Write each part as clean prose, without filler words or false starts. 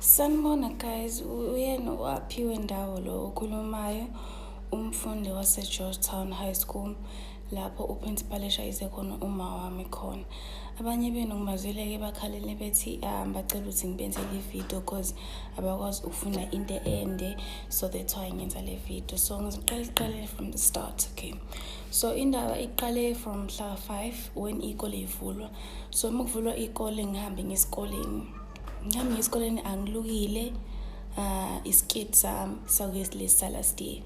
Sanibona guys, uyena u-Aphiwe Ndawo lo okhulumayo, umfundi wase-Georgetown High School, lapho uprincipal eshayise khona uma wami khona. Abanye benu ngibazwile-ke bakhalele bethi bacela ukuthi ngibenzele ividiyo cause abakwazi ukufunda into ende, so that's why ngenza le video. So ngizoqala iqale from the start, okay. So indaba iqale from mhla 5 when iy'kole ivulwa. So uma kuvulwa iy'kole ngihambe ngesikoleni. Ngihambe ngesikoleni angilukile isiketi sami sakulesi sa-last year.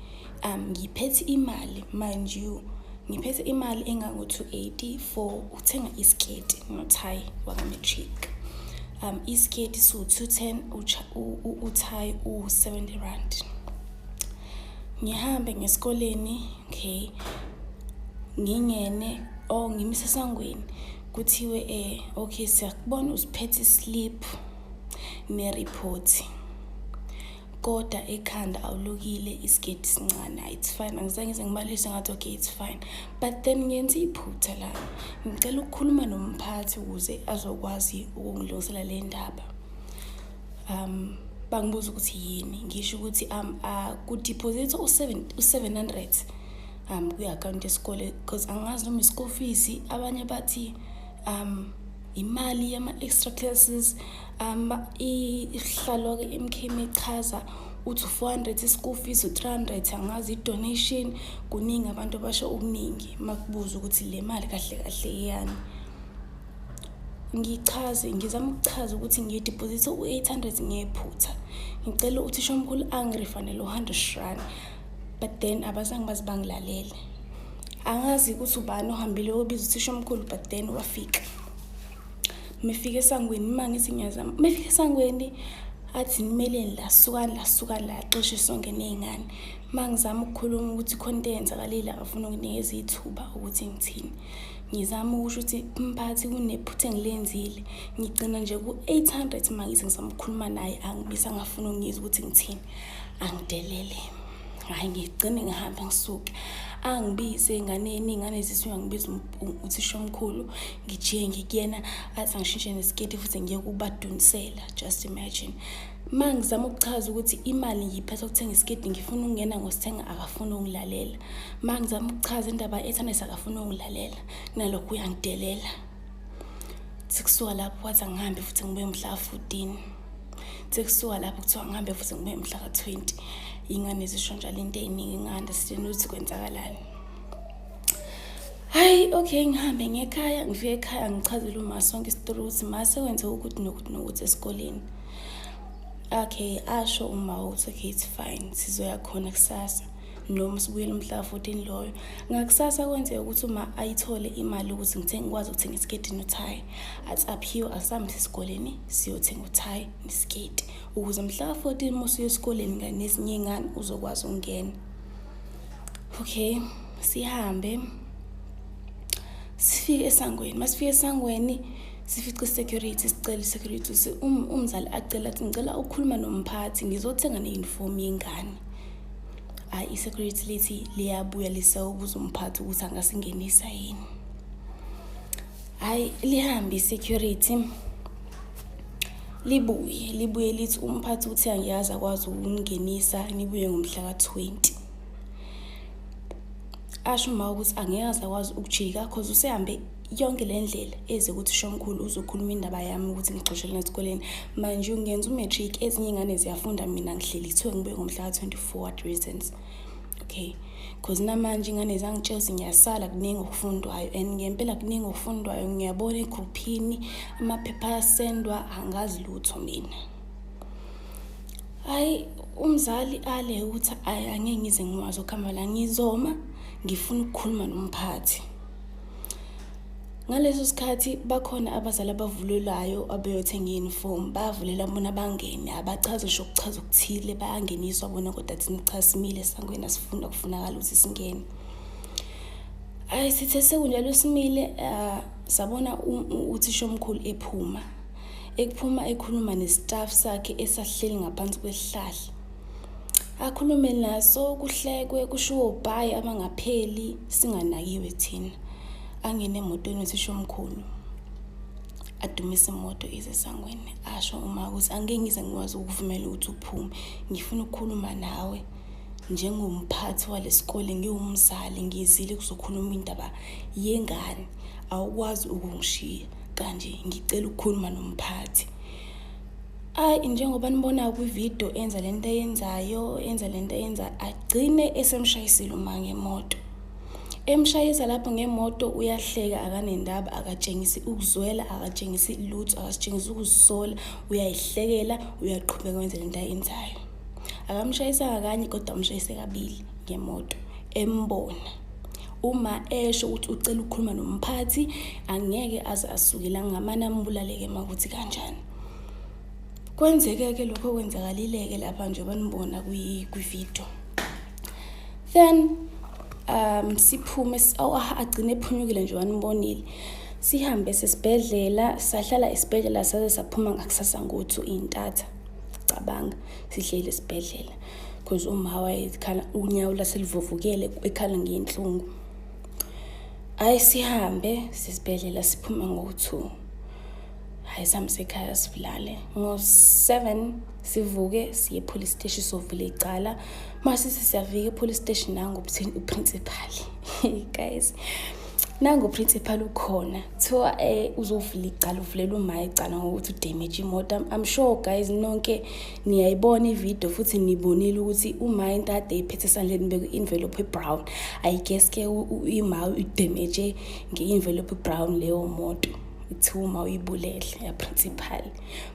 Ngiphethe imali, mind you, ngiphethe imali engango-280 for ukuthenga isiketi nothayi waka-matric. Isiketi siwu-210, uthayi uwu-R70. Ngihambe ngesikoleni, okay, ngingene oh ngimise esangweni kuthiwe okay, siyakubona usiphethe islip ne-report kodwa ekhanda awulukile, isiketi sincane. Hayi, it's fine, angizange ngize ngibalise, ngathi okay, it's fine, but then ngenza iphutha la, ngicela ukukhuluma nomphathi ukuze azokwazi ukungilungisela le ndaba. Bangibuza ukuthi yini, ngisho ukuthi ku-deposit u-700 kwi-akhawunti yesikole because angazi noma i-school fees, abanye bathi imali yama-extra classes. Isihlalo-ke MK mechaza uthi u-400 i-school fees, u-300 angazi i-donation. Kuningi, abantu abasho okuningi makubuza ukuthi le mali kahle kahle iyani. Ngichaze, ngizama ukuchaza ukuthi ngiyidiphozithe u-800 ngephutha, ngicela uthisha omkhulu angirefundele u-R100, but then abazange baze bangilalele. Angazi ukuthi ubani ohambile obiza uthisha omkhulu, but then wafika. Mefika esangweni, uma ngithi ngiyazama, mefika esangweni athi, "Nimeleni la? Sukani la, sukani la," axoshe sonke ney'ngane. Uma ngizama ukukhuluma ukuthi khona into eyenzakalile, akafuni ukunginikeza ithuba ukuthi ngithini. Ngizama ukusho ukuthi mphathi, kunephutha engilenzile, ngigcina nje ku-800. Uma ngithi ngizama ukukhuluma naye, angibise, angafuni ukungizwa ukuthi ngithini, angidelele. Hhayi, ngigcine ngihambe ngisuke, angibize ey'nganeni, iy'ngane zithi uyangibiza uthisha omkhulu. Ngijike ngikuyena, athi angishintshe nesiketi futhi ngiye kubadunisela. Just imagine, uma ngizama ukuchaza ukuthi imali ngiyiphethe ukuthenga isiketi, ngifuna ukungena ngosithenga, akafuni ukungilalela. Uma ngizama ukuchaza indaba ye-800, akafuni ukungilalela, kunalokho uyangidelela. Sekusuka lapho wathi angihambe futhi ngibuye mhla ka-14. Sekusuka lapho kuthiwa ngihambe futhi ngibuye mhla ka-20. Iy'ngane zisho njalo into ey'ningi, nginga-understand ukuthi kwenzakalani. Hhayi, okay, ngihambe ngekhaya, ngifike ekhaya ngichazele uma sonke isitori ukuthi ma sekwenzeka ukuthi nokuthi nokuthi esikoleni. Okay, asho uma ukuthi okay, it's fine, sizoya khona kusasa noma sibuyele umhla ka-14 loyo. Ngakusasa kwenzeka ukuthi uma ayithole imali ukuthi ngithenge, ngikwazi ukuthenga isiketi nothayi. Athi, "Aphiwe, asihambe esikoleni siyothenga uthayi nesiketi ukuze mhla ka-14 uma usuya esikoleni kanye nezinye iy'ngane uzokwazi ukungena." Okay, sihambe sifike esangweni. Masifike esangweni sifice i-security, sicela i-security ukuthi umzali acela athi, "Ngicela ukukhuluma nomphathi, ngizothenga ne-uniform yengane." Hhayi, i-security lithi liyabuya lisawubuza umphathi ukuthi angasingenisa yini. Hhayi, lihambe i-security, libuye, libuye lithi umphathi uthi angiyazi akwazi ukungingenisa, nibuye ngomhla ka-20. Asho uma ukuthi angeke aze akwazi ukujika cause usehambe yonke le ndlela eze ukuthi ushomkhulu uzokhuluma indaba yami ukuthi ngixoshelwe esikoleni. Manje ngenza u-matric, ezinye iy'ngane ziyafunda, mina ngihleli, kuthiwe ngibuye ngomhla ka-24 for what reasons? Okay, cause namanje iy'ngane zangitshela ukuthi ngiyasala, kuningi okufundwayo and ngempela kuningi okufundwayo. Ngiyabona egruphini amaphepha ayasendwa, angazi lutho mina. Hhayi, umzali ale ukuthi ayi, angeke ngize ngikwazi ukuhamba la, ngizoma, ngifuna ukukhuluma nomphathi. Ngaleso sikhathi bakhona abazali abavulelwayo abeyothenga i-uniform, bayavulela bona bangene, abachazi ngisho ukuchaza okuthile, bayangeniswa bona, kodwa thina cha, simile esangweni, asifuni, akufunakali ukuthi singene. Hhayi, sithe sekunjalo simile, sabona uthisha omkhulu ephuma, ekuphuma ekhuluma ne-staff sakhe esahleli ngaphansi kwesihlahla. Akhulume naso, kuhlekwe, kushiwo bye abangapheli, singanakiwe thina. Angene emotweni uthisha omkhulu. Adumise imoto ize esangweni, asho uma ukuthi angeke ngize ngikwazi ukuvumela ukuthi uphume, ngifuna ukukhuluma nawe njengomphathi walesikole, ngiwumzali, ngizile kuzokhuluma indaba yengane, awukwazi ukungishiya kanje, ngicela ukukhuluma nomphathi. Ayi, njengoba nibona kwividiyo enza lento ayenzayo, enza lento ayenza, agcine esemshayisile uma ngemoto. Emshayisa lapho ngemoto, uyahleka, akanendaba, akatshengisi ukuzwela, akatshengisi lutho, akasitshengisi ukuzisola, uyayihlekela, uyaqhubeka wenza lento ayenzayo. Akamshayisanga kanye kodwa amshayise kabili ngemoto embona. Uma esho ukuthi ucela ukukhuluma nomphathi, angeke aze asuke la, ngamane ambulaleke makuthi kanjani. Kwenzeke-ke lokho okwenzakalile-ke lapha njengoba nibona kwividiyo. Then siphume, agcine ephunyukile njengoba nibonile. Sihambe sesibhedlela, sahlala esibhedlela saze saphuma ngakusasa ngo-2 intatha. Cabanga, sihleli esibhedlela because uma wayekhala unyawo laselivuvukele, ekhala ngenhlungu. Hayi, sihambe sesibhedlela siphume ngo-2. Hayi, sihambe sekhaya sivulale ngo-7, sivuke siye e-police station sovula icala. Masithi siyafika e-police station, nangu uprincipal, guys, nangu uprincipal ukhona. Kuthiwa uzovula icala, uvulela uma icala ngokuthi udamage imoto. I'm sure guys nonke niyayibona ividiyo futhi nibonile ukuthi uma into ade iphethe esandleni beku-envelope e-brown. I guess ke ima udamage nge-envelope brown leyo moto, kuthiwa uma uyibulele ya-principal.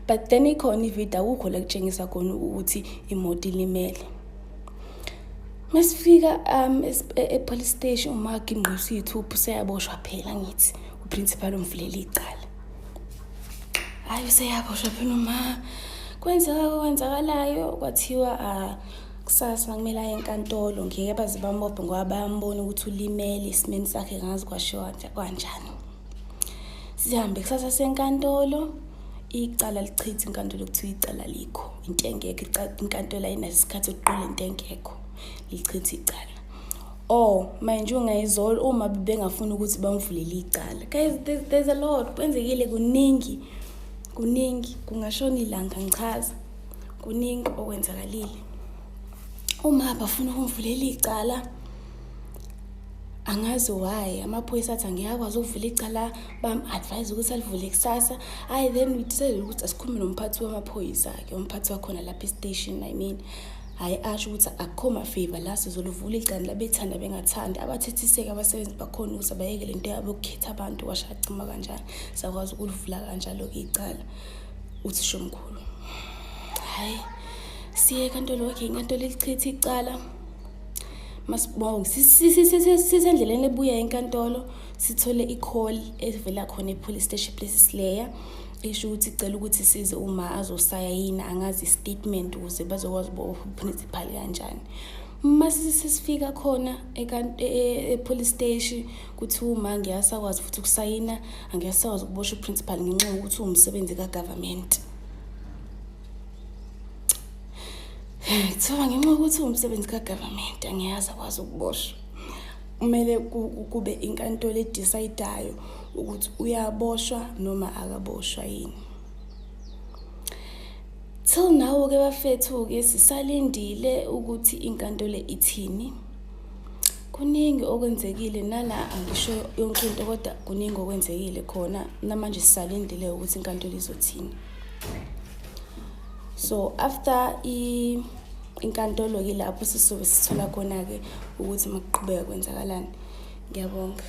But then ikhona ividiyo, akukho la kutshengisa khona ukuthi imoto ilimele. Masifika e-police station, uma aginqiswa iy'thupha, useyaboshwa phela. Ngithi uprincipal umvulela icala. Hhayi, useyaboshwa phela uma kwenzeka okwenzakalayo. Kwathiwa kusasa kumele aye enkantolo, ngeke baze bambophe ngoba bayambona ukuthi ulimele esimeni sakhe, ngazi kwashiwa kanjani. Sihambe kusasa senkantolo, icala lichithe inkantolo, kuthiwa icala likho, into engekho. Inkantolo ayinaso isikhathi sokuqola into engekho, lichithe icala. Oh, manje ungayizolo uma bengafuni ukuthi bamvulele icala. Guys, there's a lot kwenzekile, kuningi, kuningi, kungashona ilanga ngichaza, kuningi okwenzakalile. Uma bafuna ukumvulela icala, angazi why amaphoyisa athi angeke akwazi ukuvula icala, bam-advise ukuthi alivule kusasa. Hhayi, then we decided ukuthi asikhulume nomphathi wamaphoyisa-ke, umphathi wakhona lapha e-station, I mean. Hhayi, asho ukuthi akukho ma-favour la, sizoluvula icala la, bethanda bengathandi. Abathethiseke abasebenzi bakhona ukuthi abayeke lento yabo yokukhetha abantu, kwashacima kanjani. Sakwazi ukulivula kanjalo-ke icala uthisha omkhulu. Hhayi, siye enkantolo, okay, inkantolo ilichithe icala. Masibonge, sisendleleni ebuya enkantolo, sithole i-call evela khona e-police station places leya, isho ukuthi icela ukuthi size uma azosayina, angazi, i-statement ukuze bazokwazi ukubopha uprincipal kanjani. Mase sesifika khona e-police station, kuthiwa uma angeke asakwazi futhi ukusayina, angeke asakwazi ukuboshwa uprincipal ngenxa yokuthi uwumsebenzi ka-government. Kuthiwa ngenxa yokuthi uwumsebenzi ka-government angeke aze akwazi ukuboshwa, kumele kube inkantolo edecidayo ukuthi uyaboshwa noma akaboshwa yini. Till now-ke bafethu-ke sisalindile ukuthi inkantolo ithini. Kuningi okwenzekile nala, angisho yonke into kodwa kuningi okwenzekile khona namanje, sisalindile ukuthi inkantolo izothini. So after inkantolo-ke lapho sizobe sithola khona-ke ukuthi makuqhubeka kwenzakalani. Ngiyabonga.